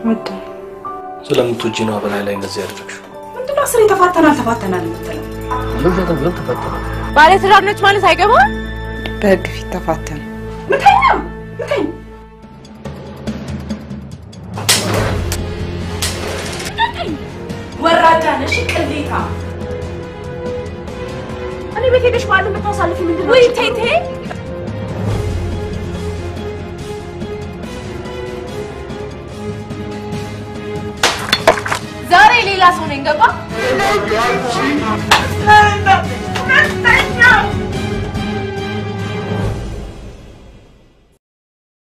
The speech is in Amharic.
ወደ ስለምትወጂ ነው በላይ ላይ እንደዚህ ያደረግሽው። ምንድነው አስሬ ተፋተናል ተፋተናል የምትለው? ለምን ተብለን ተፋተናል? ባለ ትዳር ነች ማለት አይገባም። በህግ ፊት ተፋተን። ምተኛ ምተኝ። ወራዳ ነሽ፣ ቅሌታ። እኔ ቤት ሄደሽ በዓል የምታሳልፊ ምንድን ነው? ውይ ቴቴ፣ ዛሬ ሌላ ሰው ነኝ። ገባ?